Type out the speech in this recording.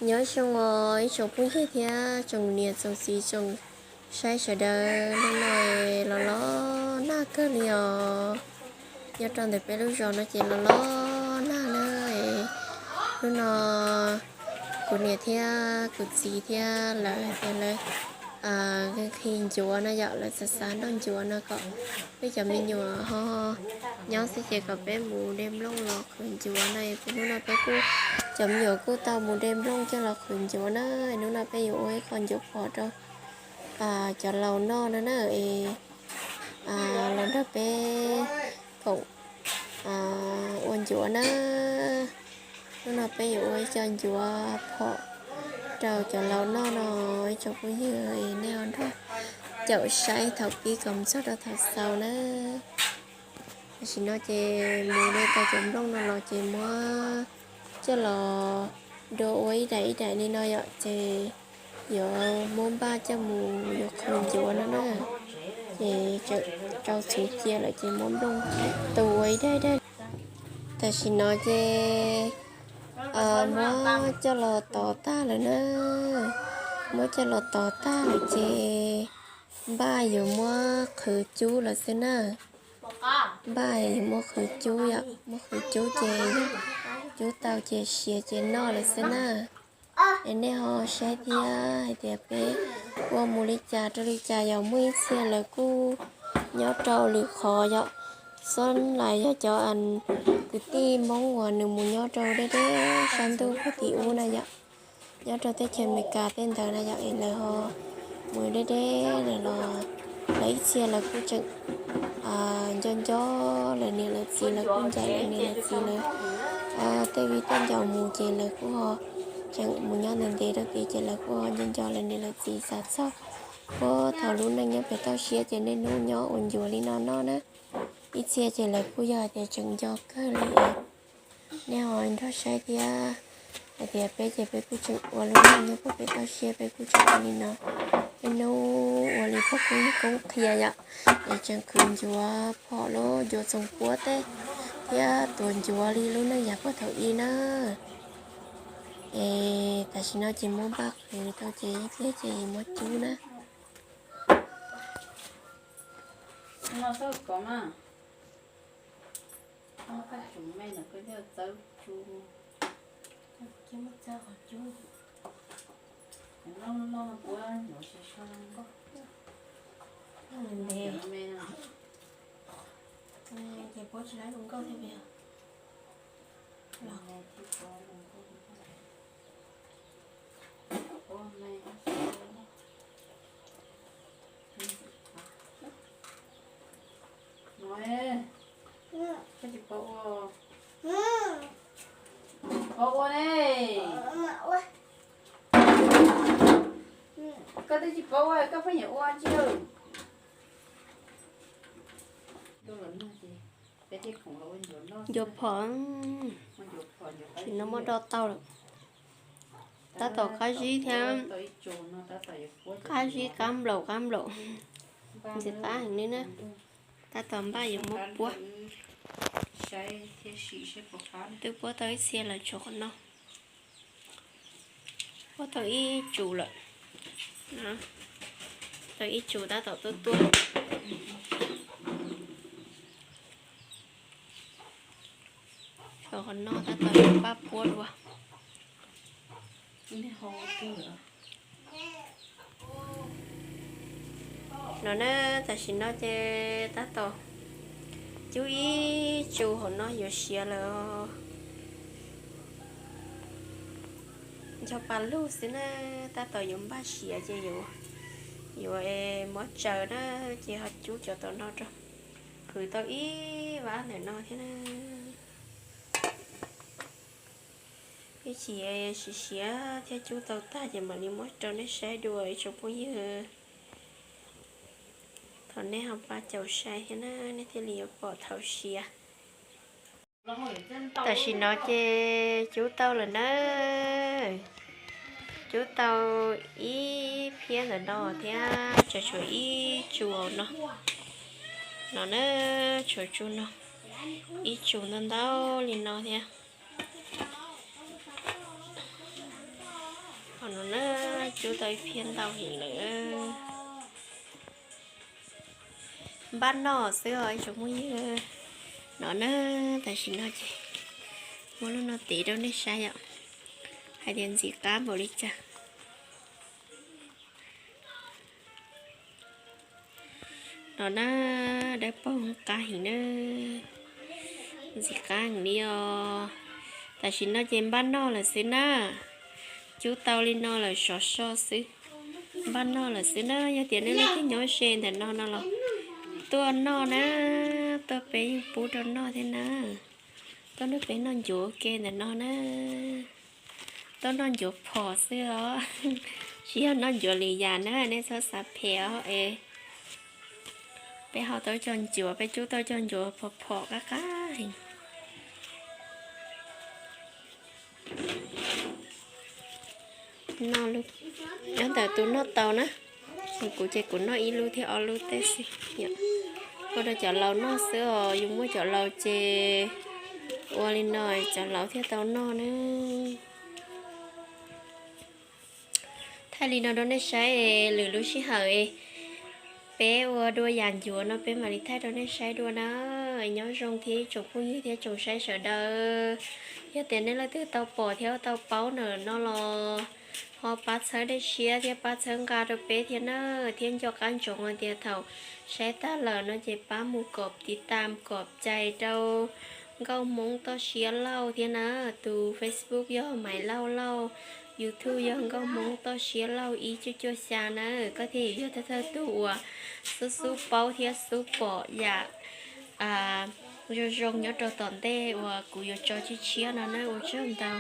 Nyob zoo os ib tsoom phooj ywg thiab tsoom niam tsoom txiv tsoom saib sawv daws, hnub no los los nag kawg li os. Nyob rau ntawm peb lub zos no ces los los nag na. Hnub no kuv niam thiab kuv txiv thiab lawv hais tias lawv nqhis ncuav no yom, lawv xav xav noj ncuav no kom peb cov me nyuam ho nyob xwb ces kom peb mus de nplooj los qhwv ncuav no. Hnub no peb kuj, cov me nyuam kuj tau mus de nplooj coj los qhwv ncuav na. Hnub no peb yuav ua ib qho ncuav phom rau cov laus noj no na. Es los nrog peb koom ua ncuav na. Hnub no peb yuav ua ib co ncuav phom rau cov laus noj no. Ib tsoom phooj ywg es nej ho nrog caum saib thaum pib kom mus txog rau thaum xaus na. Tam sim no ces mus de tau cov nplooj no los ces muab coj los dua ua ib daim ib daim li no yom, ces yuav muab npaj coj mus yuav qhwv ncuav no na. Ces tseem rau txhuv cia lawm ces muab nplooj tu ua ib daim ib daim. Tam sim no ces muab coj los tov tag lawm na. Muab coj los tov tag lawm ces npaj yuav muab qhwv cub lawm xwb na. Npaj yuav muab qhwv cub yom, muab qhwv cub ces cub tau ces siav ces noj lawm xwb na. Es nej ho saib thiab hais tias peb ua mus li cas rau li cas, yog muaj ib txhia lawv kuj nyob rau lwm qhov yom. Xob lais yog cov kwv tij Hmoob uas nws mus nyob rau deb deb sab ntuj puag tim ub na yom, nyob rau teb chaws Amelikas tej ntawd na yom, es lawv ho mus deb deb lawm los lawv ib txhia lawv kuj tseem nco nco lawv niam lawv txiv, lawv kuj ncaim lawv niam lawv txiv lawv tej viv tej ncaus mus ces lawv kuj ho tseem mus nyob ntev ntev rau tid ces lawv kuj ho nco nco lawv niam lawv txiv. Xav txog puag thaum lub neej nyob pem toj siab ces niaj hnub nyob ua ncuav li no noj na. Ib txhia ces lawv kuj yog hais tias tseem nco kawg li. Nej ho nrog saib thiab hais tias peb ces peb kuj tseem ua lub neej nyob puag pem toj siab, peb kuj tseem ua li no, niaj hnub ua li pog koob qhia yom, es tseem qhwv ncuav phom los ncuav txoov puab tej thiab tuav ncuav li lub neej yav puag thaum ub na. Es tam sim no ces muab npaj qhwv tau ces ib pliag ces muab cub na. Koj tsis paub ua, koj pheej nyiam ua ntsis. Ncuav phom, tsis no muab do tau lawm. Tab tom qab zib thiab, qab zib qab nplaum qab nplaum, ntxim qab heev li na. Tab tom npaj yuav muab puab, twb puab tau ib txhia lawm, tshuav qhov no. Puab tau ib tsum lawm, tau ib tsum tab tom tuaj tuaj. Tshuav qhov no tab tom yuav npaj puab dua. No na, tam sim no ces tab tom cub ib tsum hauv no yuav siav lawm. Ncho pa lug xwb na, tab tom yuav npaj siav ces yuav, yuav muab tsaws na, ces ho cub cov tom no rau. Qhwv tau ib vab ntawm no thiab na. Ib chim siav siav thiab cub tau tag ces mam li muab rau nej saib dua ib tsoom phooj ywg. Thov nej ho pab caum saib thiab na, nej thiaj li yuav pom thaum siav. Tam sim no ces cub tau lawm na. Cub tau ib phiab ntawm no thiab tshuav tshuav ib tsum no. No na, tshuav tsum no, ib tsum ntau ntau li no thiab. No na, cub tau ib phiab ntau heev lawm. Npaj noj xwb os ib tsoom phooj ywg. No na, tam sim no ces muab lub no tev rau nej saib yom, hais tias ntxim qab npaum li cas. No na, dawb paug qab heev na, ntxim qab heev li os. Tam sim no ces npaj noj lawm xwb na. Cub tau li no lawm sov so xwb, npaj noj lawm xwb na. Yog tias nej leej twg nyob ze ntawm no no los tuaj noj na, tuaj peb yeej pub rau noj thiab na. Tuaj nrog peb noj ncuav ua ke ntawm no na. Tuaj noj ncuav phom xwb os, tsis yog noj ncuav lwm yam na, nej txhob xav phem os es. Peb hau tau cov ncuav, peb cub tau cov ncuav phom phom qab qab heev. Nyob ntawm tus noj tau na, kuv ces kuv noj ib lub thiab ob lub tej xwb. Ua rau cov laus noj xwb os, yus muaj cov laus ces ua li no cov laus thiaj tau noj na. Thaij li no rau nej saib, lwm lub sij hawm peb ua dua yam ncuav no peb mam li thaij rau nej saib dua na. Nyob zoo thiab ib tsoom phooj ywg thiab tsoom saib sawv daws. Yog tias nej leej twg tau pom thiab tau paub ntawm no los ho pab txhawb dej siab thiab pab txhawb nqa rau peb thiab na, thiab nco qab ntsoov hais tias thaum saib tag lawm no ces pab mus kom tiv tam kom cais rau Nkauj Hmoob Toj Siab Lauj thiab na, tus Facebook yog Maiv Lauj Lauj, YouTube yog Nkauj Hmoob Toj Siab Lauj ib cuaj cuaj xya na, koj thiaj yuav yog thawj thawj tug uas xub xub paub thiab xub pom yam zoo zoo nyob rau tom ntej uas kuv yuav tso tshiab tshiab no na, ua tsaug ntau.